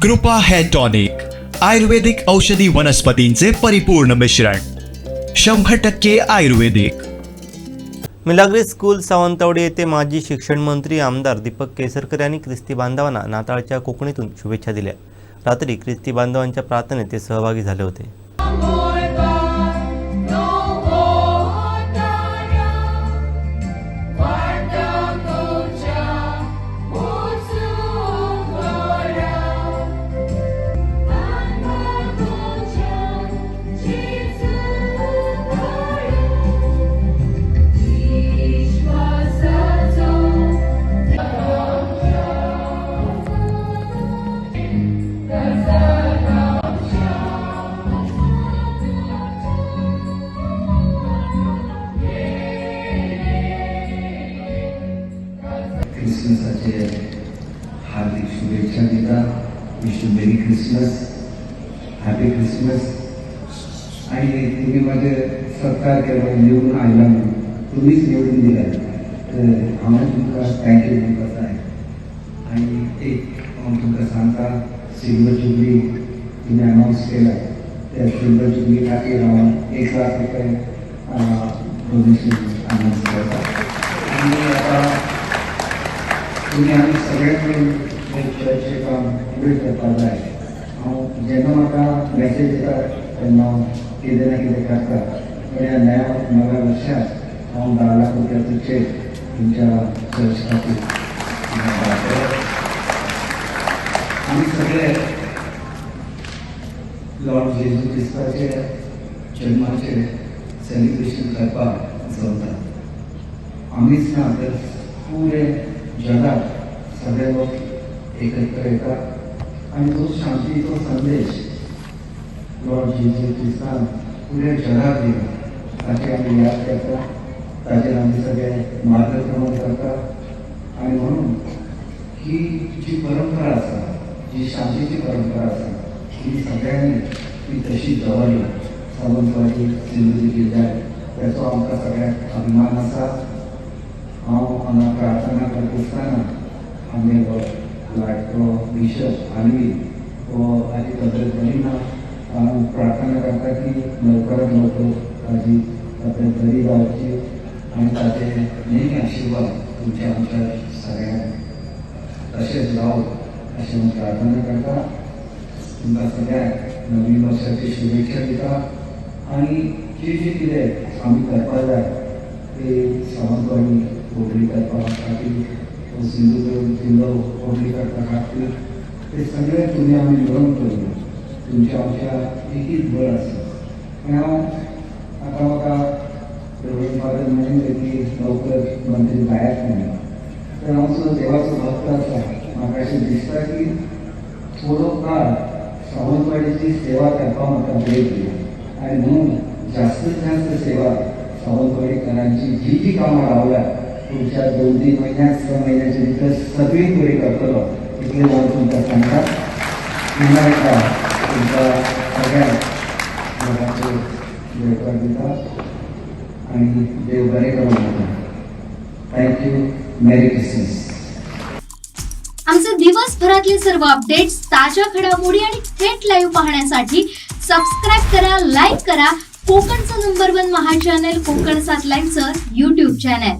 कृपा hair tonic, Ayurvedic औषधी वनस्पतींचे परिपूर्ण मिश्रण, 100% आयुर्वेदिक. मिलाग्री स्कूल, सावंतवाडी येथे माजी शिक्षण मंत्री आमदार दीपक केसरकर यांनी ख्रिस्ती बांधवांना नाताळच्या कोकणीतून शुभेच्छा दिल्या. रात्री ख्रिस्ती बांधवांच्या प्रार्थनेत ते सहभागी झाले होते. क्रिसमसाचे हार्दिक शुभेच्छा दिता. Wish you Merry Christmas, Happy Christmas. आणि तुम्ही माझे सत्कार केलो, निवडून आयला म्हणून, तुम्हीच निवडून दिला, तर हांवें तुमकां thank you म्हणपाक जाय. आणि एक हांव तुमकां सांगता, सिल्वर जुबली तुम्ही अनावन्स केला, त्या सिल्वर जुबली खातीर हांव 1 लाख रुपये डोनेशन अनावन्स करता. आनी आतां तुमी आमी सगळे मेळून हे चर्चचें काम फुडें करपाक जाय. हांव जेन्ना म्हाका मॅसेज येता तेन्ना हांव कितें ना कितें करता. पण ह्या नव्या नव्या वर्षात हांव 10 लाख रुपयाचो चेक तुमच्या चर्च खातीर धाडटलो. आमी सगळे लॉर्ड जेजू क्रिस्ताचे जन्माचे सेलिब्रेशन करपाक जमता. आमीच ना तर पुरे जगात सगळे लोक एकत्र येतात आणि तो शांतीचो संदेश लॉर्ड जेजू क्रिस्तान पुऱ्या जगात दिला, ताची आमी याद करता, ताचेर आमी सगळे मार्गक्रमण करता. आणि म्हणून ही जी परंपरा आसा, जी शांतीची परंपरा आसा, ही सगळ्यांनी ती तशी दवरली. सावंतवाडी, सिंधुदुर्ग जिल्ह्यात त्याचो आमकां सगळ्यांक अभिमान आसा. हांव हांगा प्रार्थना करता आसतना आमगेलो लाडको बिशप आलवी हो, ताजी तब्येत बरी ना. हांव प्रार्थना करता की लवकरात लवकर ताजी तब्येत बरी जावची आनी ताचे नेहमी आशिर्वाद तुमच्या आमच्या सगळ्यांक तशेंच रावत अशें हांव प्रार्थना करता. तुमकां सगळ्यांक नवीन वर्साची शुभेच्छा दिता. आनी जी जी कितें आमी करपा जाय ते सावंतवाडी व्हडली करपा खातीर, सिंधुदुर्ग जिल्लो व्हडली करपा खातीर, ते सगळे तुमी आमी मेळून करुया. तुमच्या आमच्या एकीच बळ आसा. आनी हांव आतां म्हाका रेवरंड फादर म्हणिल्लें की लवकर मंत्री जायात म्हणून, तर हांव सुद्दां देवाचो भक्त आसा. म्हाका अशें दिसता की थोडो काळ सावंतवाडीची सेवा करपाक म्हाका वेळ दिला आनी म्हणून जास्तीत जास्त सेवा सावंतवाडीकरांची जी जी कामां रावल्या, पुढच्या 2-3 म्हयन्यात, 6 महिन्याच्या भितर सगळी पुरी करतलो, इतलें हांव तुमकां सांगता. पुन्हा एकदा तुमकां सगळ्यांक मोगाचो येवकार दिता आनी देव बरें करूं म्हाका. Thank you, merry Christmas. आमचे दिवसभरातले सर्व अपडेट्स, ताज्या घडामोडी आणि थेट लाईव्ह पाहण्यासाठी सबस्क्राईब करा, लाईक करा कोकणचं नंबर वन महा चॅनल कोकण 7 लाईव्हचं यूट्यूब चॅनल.